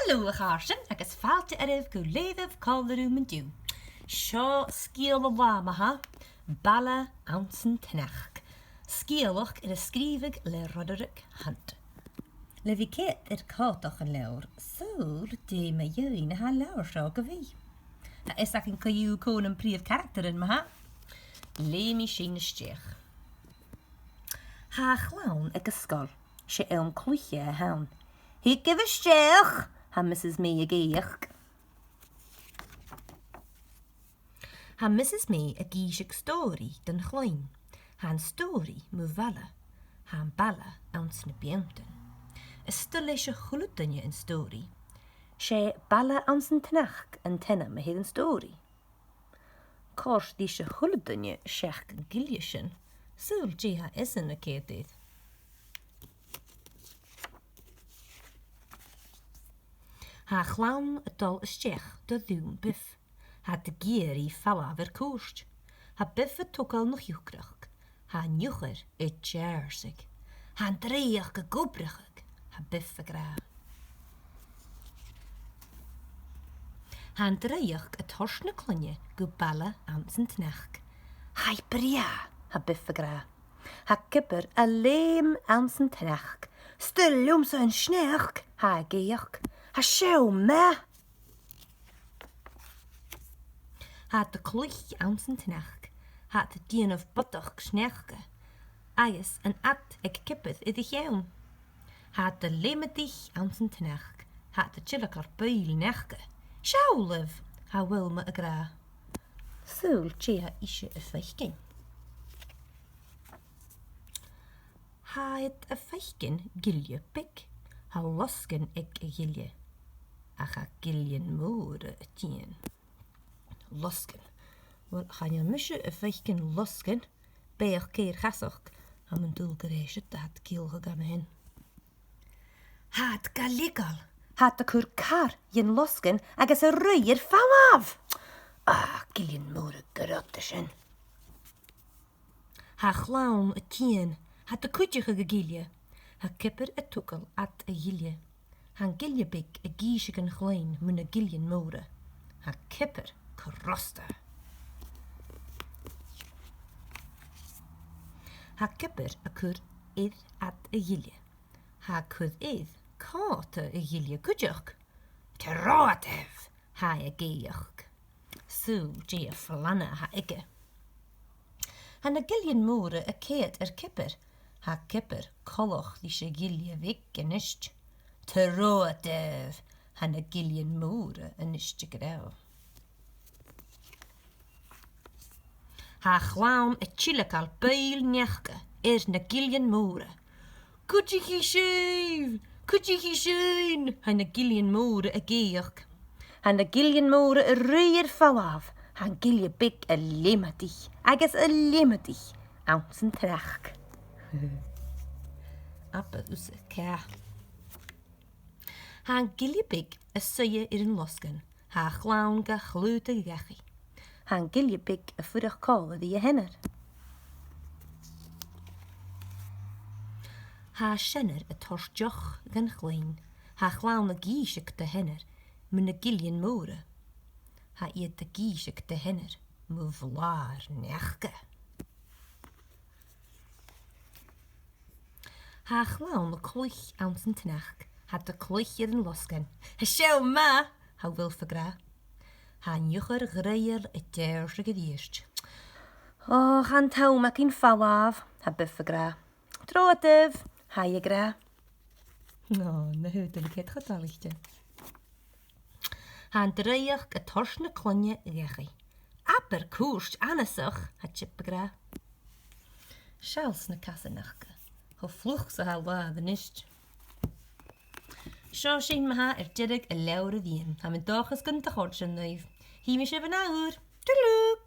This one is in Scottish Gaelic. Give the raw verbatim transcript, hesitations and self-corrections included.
Halò, a chàirdean, agus fàilte oirbh gu Leughaibh còmhla rium an-diugh. Seo sgeulachd latha ma-thà, Baile anns an t-Sneachd. Sgeulachd air a sgrìobhadh le Roderick Hunt. Le bhith a' coimhead air còmhdach an leabhair, saoil dè mu dheidhinn a tha an leabhar seo gu bhith. Tha fhios againn co-dhiù cò na prìomh charactaran ma-thà. Leum sinn a-steach. Tha a' chlann aig an sgoil, 's e àm cluiche a th' ann. Thigibh a-steach, tha Mrs May ag èigheach. Tha Mrs May ag innse stòiridh don chloinn. Tha an stòiridh mu bhaile. Tha am baile anns na beanntan. Is toil leis a h-uile duine an stòiridh. 'S e Baile anns an t-Sneachd an t-ainm a th' air an stòiridh. Còrd ris a h-uile duine seach an gille sin. Saoil dè tha esan a' coimhead air. Tha a' chlann a' dol a-steach do rùm Biff. Tha iad ag iarraidh falbh air cuairt. Tha Biff a' togail na h-iuchrach. Tha an iuchair a' deàrrsadh. Tha an draoidheachd ag obrachadh, tha Biff ag ràdh. Tha an draoidheachd a' toirt na cloinne gu baile anns an t-sneachd. Tha i brèagha, tha Biff ag ràdh. Tha Kipper a' leum anns an t-sneachd. 'S toil leamsa an sneachd, tha e ag èigheach. Tha seo math. Tha iad a' cluich anns an t-sneachd. Tha iad a' dèanamh bodach-sneachda. Agus an ad aig Kipper air a cheann. Tha iad a' leumadaich anns an t-sneachd. Tha iad a' tilgeil buill-sneachda. Seall, tha Wilma ag ràdh. Saoil dè tha ise a' faicinn. Tha iad a' faicinn gille beag. Tha losgann aig a' ghille. Ach tha gillean mòra a' tighinn. Losgann. Uill, chan eil mise a' faicinn losgann. B' e ach ceithir-chasach, tha mi an dùil gur e siud a tha iad a' ciallachadh an sin. Tha iad ga leagail. Tha iad a' cur car dhen losgann agus a' ruith air falbh. Ah, gillean mòra grod a tha sin. Tha a' chlann a' tighinn, tha iad a' cuideachadh a' ghille. Tha Kipper a' togail ad a' ghille. Tha an gille beag ag innse dhan chloinn mu na gillean mòra. Tha Kipper crosta. Tha Kipper a' cur air ad a' ghille. Tha e a' cur air còta a' ghille cuideachd. Trobhadaibh, tha e ag èigheach. Saoil dè am plana a th' aige. Tha na gillean mòra a' coimhead air Kipper. Tha Kipper coltach ris a' ghille bheag a-nis. Trobhadaibh, tha na gillean mòra a-nis ag ràdh. Tha a' chlann a' tilgeil buill-sneachda air na gillean mòra. Cuidichibh sibh! Cuidichibh sinn! Tha na gillean mòra ag èigheach. Tha na gillean mòra a' ruith air falbh. Tha an gille beag a' leumadaich agus a' leumadaich anns an t-sneachd. Abair thusa càch. Tha an gille beag a' suidhe air an losgann. Tha a' chlann ga chlùdadh dhachaigh. Tha an gille beag a' fuireach còmhla ri a sheanair. Tha a seanair a' toirt deoch dhan chloinn. Tha a' chlann ag innse dha sheanair mu na gillean mòra. Tha iad ag innse dha sheanair mu bhlàr-sneachda. Tha a' chlann a' cluich anns an t-sneachd. Tha iad a' cluich air an losgann. Tha seo math, tha Wilf ag ràdh. Tha an iuchair-dhraoidheil a' deàrrsadh a-rithist. Ò, chan eil an t-àm againn falbh, tha Biff ag ràdh. Trobhadaibh, tha i ag ràdh. Ò, na h-aodainn cho toilichte. Tha an draoidheachd a' toirt na cloinne dhachaigh. Abair cuairt annasach, tha Chip ag ràdh. Seall na casan aca. Cho fliuch 's a tha an latha a-nis. Seo sinn ma-thà air deireadh an leabhair a-rithist. Tha mi an dòchas gun do chòrd sin ribh. Chì mi sibh an ath-uair. Toodaloo!